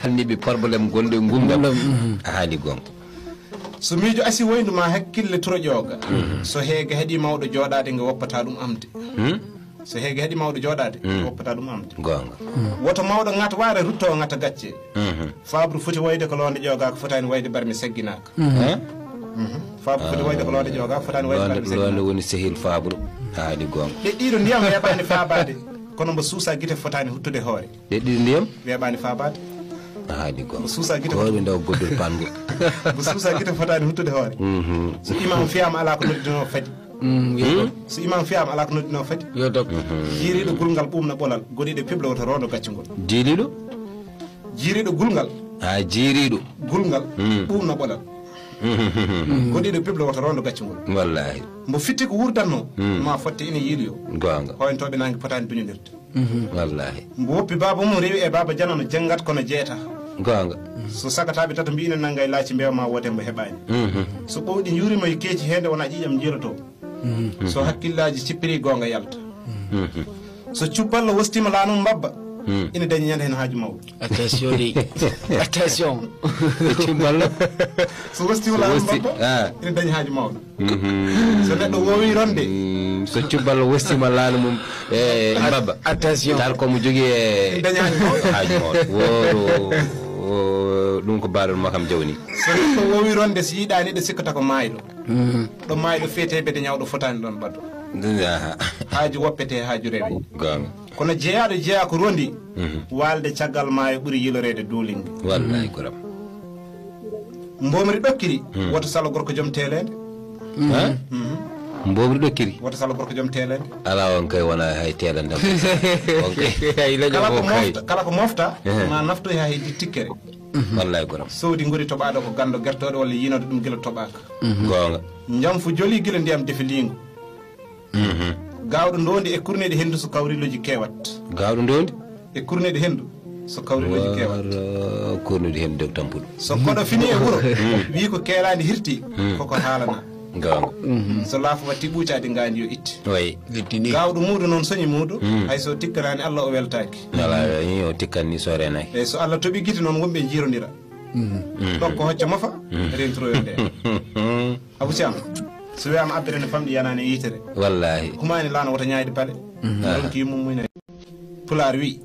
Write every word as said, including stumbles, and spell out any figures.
Halniɓe problème gonɗo e ngumdam. Ngumdam, mhm. A haali gonga. So miijo asi woyndu ma hakkille turo ƴooga. Mhm. So heege haɗi mawɗo jooɗaade nga woppata ɗum amde. Hmm? So heege haɗi mawɗo jooɗaade, hmm, woppata ɗum amde. Gonga. Hmm. Woto mawɗo ŋat waare rutto ŋata gacce. Mhm. Faabru foti wayde ko loonde ƴooga ko fotaani wayde barmi segginaaka. Mhm. Mhm. Faabru foti wayde ko loonde ƴooga ko fotaani wayde barmi segginaaka. Loonde woni sehil faabru. A haali gonga. Ɗe ɗiɗo ndiyam weeɓaani faabaade. Kono mbo suusa gite fotaani huttude hoore. Ɗe ɗiɗi ndiyam? Weeɓaani faabaade. A haali gonga. Mo suusa gite. Ko ɓe ndaw goddol pango. Mo suusa gite fotaani huttude hoore. Mhm. So imam fiyaama alaa ko noddinoo fadi. Mm, yo dog. So imam fiyaama alaa ko noddinoo fadi. Yo dog. Mhm. Jiiriiɗo gulngal ɓuumna ɓolal. Goɗiiɗo piblo woto roondo gaccungol. Jiiliiɗo? Jiiriiɗo gulngal. A jiiriiɗo. Gulngal, mm, ɓuumna ɓolal. Mhm. Goɗiiɗo piblo woto roondo gaccungol. Wallaahi. Mbo fitti ko wurdatnoo. Mm. Ma fotte ina yiiloyo. Goonga. Hoyntooɓe naange potaani duñondirde. Mhm. Wallaahi. Mbo woppi baaba mum rewi e baaba janano janngat kono jeeta. Goonga. So sagataaɓe tato mbiino nannga e laaci mbeewa ma woote mbo heɓaani. Mhm. So ɓowɗi njuurima e keeci heende wona ƴiiƴam njiiloto. Mhm. So hakkillaaji cippiri goonga yalta. Mhm. So cupallo wostima laanum mbabba. Mhm. Ina dañi ñande heen haaju mawɗo. Attention de. Attention. Cumballo. So wostima laanum mbabba. Ah. Ina dañi haaju mawɗo. Mhm. So neɗɗo woowi ronde. Mm, so cubballo wostima laana mum e mbabba. Attention. Tal ko mo jogii e dañaani haaju mawɗo. Wooɗo, o, ɗum ko baaɗol makam jawni. So neɗɗo woowi ronde, si yiɗaani ɗo sikkata ko maayɗo. Mhm. Ɗo maayɗo feete bede ñawɗo fotaani ɗoon ɓaddo. Aha. Haaju woppete, haaju rewe. Goonga. Kono jeyaaɗo jeyaa ko rondi, mhm, waalde caggal maayo ɓuri yiloreede duulinde. Wallaahi, goram. Mboomri ɗokkiri, hmm, woto salo gorko joom teeleende. Hmm. Ha? Mhm. Mboomri ɗokkiri? Woto salo gorko joom teeleende. Alaa, on kay wona hay teeleende. On kay. Hay leño kala ko kay mofta, kala ko mofta, ehe, ma naftoy haa heddi tikkere. Mhm. Wallaahi, goram. Sowdi ngori toɓaaɗo ko ganndo gertooɗo walla yiinooɗo ɗum gila toɓaaka. Mhm. Goonga. Njamfu joli gila ndiyam defi liingu. Mhm. Gaawɗo ndoondi e kurneeɗi henndu so kawriloji keewat. Gaawɗo ndoondi? E kurneeɗi henndu so kawriloji keewat. Woro kurneeɗi henndu dog tampuɗo. So koɗo fini e wuro, mm, wii ko keelaandi hirti, mm, koko haalana. Goonga. Mhm. So laafo watti ɓuucaade ngaandi yo itte. Wayi. Ittini. Gaawɗo muudo noon soñi muudo, mm, hay so tikkanaani Allah o weltaaki. Alaa, o tikkanni so reenaaki. Eyi, so Allah toɓi gite noon wonɓe njiirondira. Mhm. Mhm. Ɗokko hocca mofa, mhm, rentroyo nde. Abou Thiam, so wiyaama abbere ne famɗi yanaani e yitere. Wallaahi. Humaani laana wota ñaayde pale. Mhm. Ah. Ronki yummum mum ne. Pulaar wi,